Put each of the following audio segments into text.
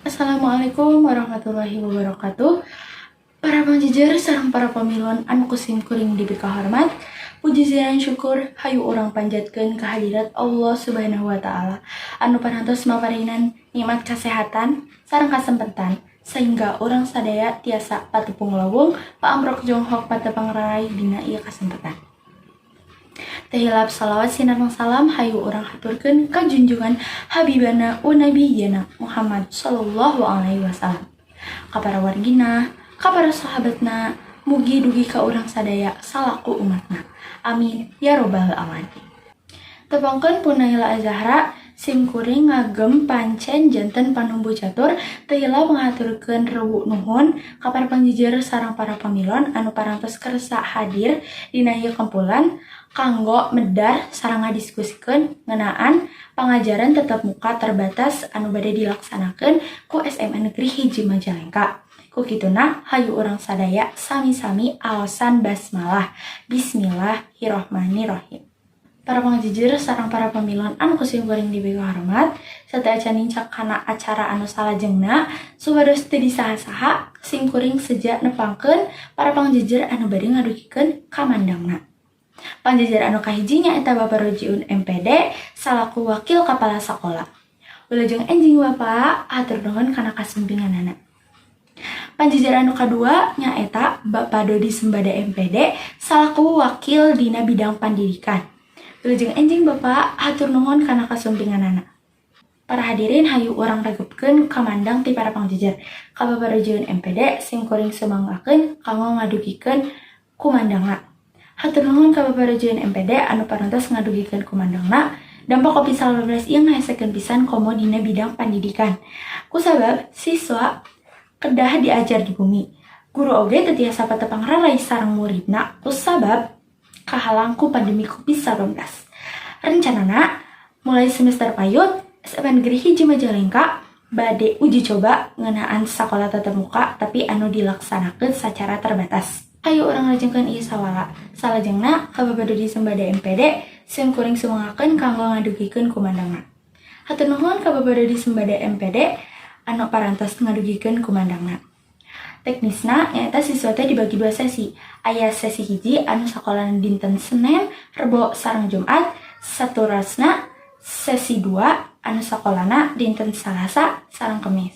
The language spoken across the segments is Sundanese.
Assalamualaikum warahmatullahi wabarakatuh. Para pangjejer sareng para pamilon anu ku sim kuring dipikahormat, puji dan syukur hayu urang panjatkeun kehadirat Allah Subhanahu wa Ta'ala anu parantos maparinan nikmat kesehatan sareng kasempatan sehingga urang sadaya tiasa patepung lawung, paamrok jonghok, patepang rarai dina ieu kasempatan. Teu hilap salawat sinareng salam hayu urang haturkeun ka junjungan Habibana wa Nabiyana Muhammad sallallahu alaihi wasallam, ka para wargina, ka para sahabatna, mugi dugi ka urang sadaya salaku umatna. Amin ya robbal alamin. Tepangkeun, pun Naila Azahra, sim kuring ngagem pancen janten panumbu catur, teu hilap ngahaturkeun rewu nuhun ka para pangjejer sareng para pamilon anu parantos kersa hadir dina ieu kumpulan kanggo medar sareng ngadiskusikeun ngeunaan pangajaran tatap muka terbatas anu bade dilaksanakeun ku SMA Negeri 1 Majalengka. Ku kituna hayu urang sadaya sami-sami aosan basmalah. Bismillahirrahmanirrahim. Para pangjejer sareng para pamilon anu ku sim kuring dipikahormat, sateuacan nincak kana acara anu salajengna, supados teu disaha-saha, sim kuring seja nepangkeun para pangjejer anu bade ngadugikeun kamandangna. Pangjejer anu kahiji nyaeta Bapak Rojiun MPD salaku wakil kepala sekolah. Wilujeng enjing, Bapak, hatur nuhun kana kasumpinganana. Pangjejer anu kadua nyaeta Bapak Dodi Sembada MPD salaku wakil dina bidang pendidikan. Wilujeng enjing, Bapak, hatur nuhun kana kasumpinganana. Para hadirin, hayu urang regepkeun kamandang ti para pangjejer. Ka Bapak Rojiun MPD, sim kuring sumanggakeun kanggo ngadugikeun kumandangna. Hatur nuhun ka Bapak Rojiun MPD anu parantos ngadugikeun kumandangna. Dampak Covid-19 ieu ngahesekeun pisan, komo dina bidang pendidikan. Kusabab siswa kedah diajar di bumi. Guru oge teu tiasa patepang rarai sareng muridna kusabab kahalang ku pandemi Covid-19. Rencanana mulai semester payun, SMA Negeri 1 Majalengka bade uji coba ngeunaan sakola tatap muka, tapi anu dilaksanakeun secara terbatas. Hayu urang lajengkeun ieu sawala. Salajengna ka Bapak Dodi Sembada MPD, sim kuring sumanggakeun kanggo ngadugikeun kumandangna. Hatur nuhun ka Bapak Dodi Sembada MPD anu parantos ngadugikeun kumandangna. Teknisna nyaeta siswa teh dibagi dua sesi. Aya sesi hiji anu sakolana dinten Senin, Rebo, sareng Jumat, saterusna sesi 2 anu sakolana dinten Salasa sareng Kemis.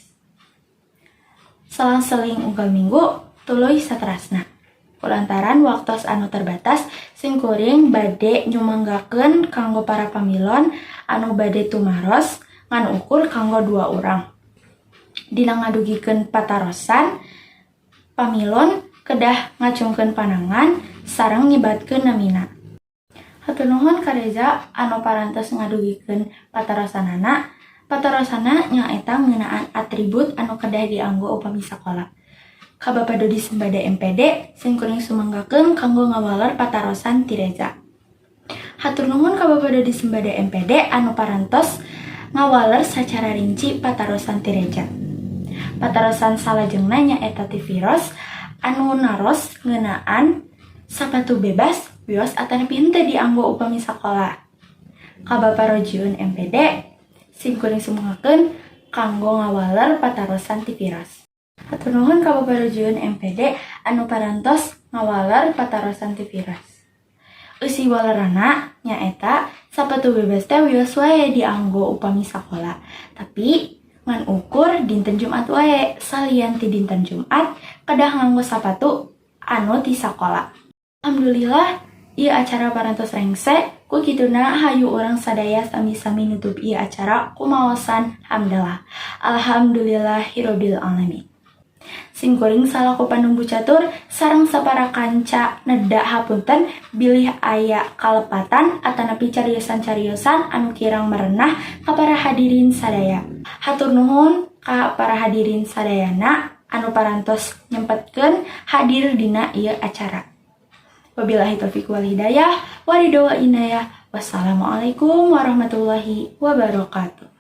Selang-seling unggal minggu tuluy saterasna. Kulantaran waktos anu terbatas, sim kuring bade nyumanggakeun kanggo para pamilon anu bade tumaros ngan ukur kanggo dua urang. Dina ngadugikeun patarosan, pamilon kedah ngacungkeun panangan sareng nyebatkeun namina. Hatur nuhun ka Reza anu parantos ngadugikeun patarosanana. Patarosanna nyaeta ngeunaan atribut anu kedah dianggo upami sakola. Ka Bapak Dodi Sembada MPD, sim kuring sumanggakeun kanggo ngawaler patarosan ti Reza. Hatur nuhun ka Bapak Dodi Sembada MPD anu parantos ngawaler sacara rinci patarosan ti Reza. Patarosan salajengna nyaeta ti Firos anu naros ngeunaan sapatu bebas wios atanapi henteu dianggo upami sakola. Ka Bapak Rojiun MPD, sim kuring sumanggakeun kanggo ngawaler patarosan ti Firos. Hatur nuhun ka Bapak Rojiun MPD anu parantos ngawaler patarosan ti Firos. Eusi walerana nyaeta sapatu bebas teh wios wae dianggo upami sakola. Tapi ngan ukur dinten Jumat wae, salian ti dinten Jumat kedah nganggo sapatu anu ti sakola. Alhamdulillah, ieu acara parantos rengse. Ku kituna hayu urang sadaya sami-sami nutup ieu acara ku maosan hamdalah. Alhamdulillahirabbil alamin. Sim kuring salaku panumbu catur sareng sapara kanca nedha hapunten bilih aya kalepatan atanapi cariosan-cariosan anu kirang merenah ka para hadirin sadaya. Hatur nuhun ka para hadirin sadayana anu parantos nyempetkeun hadir dina ieu acara. Wabillahi taufiq wal hidayah, waridho wa inayah. Wassalamualaikum warahmatullahi wabarakatuh.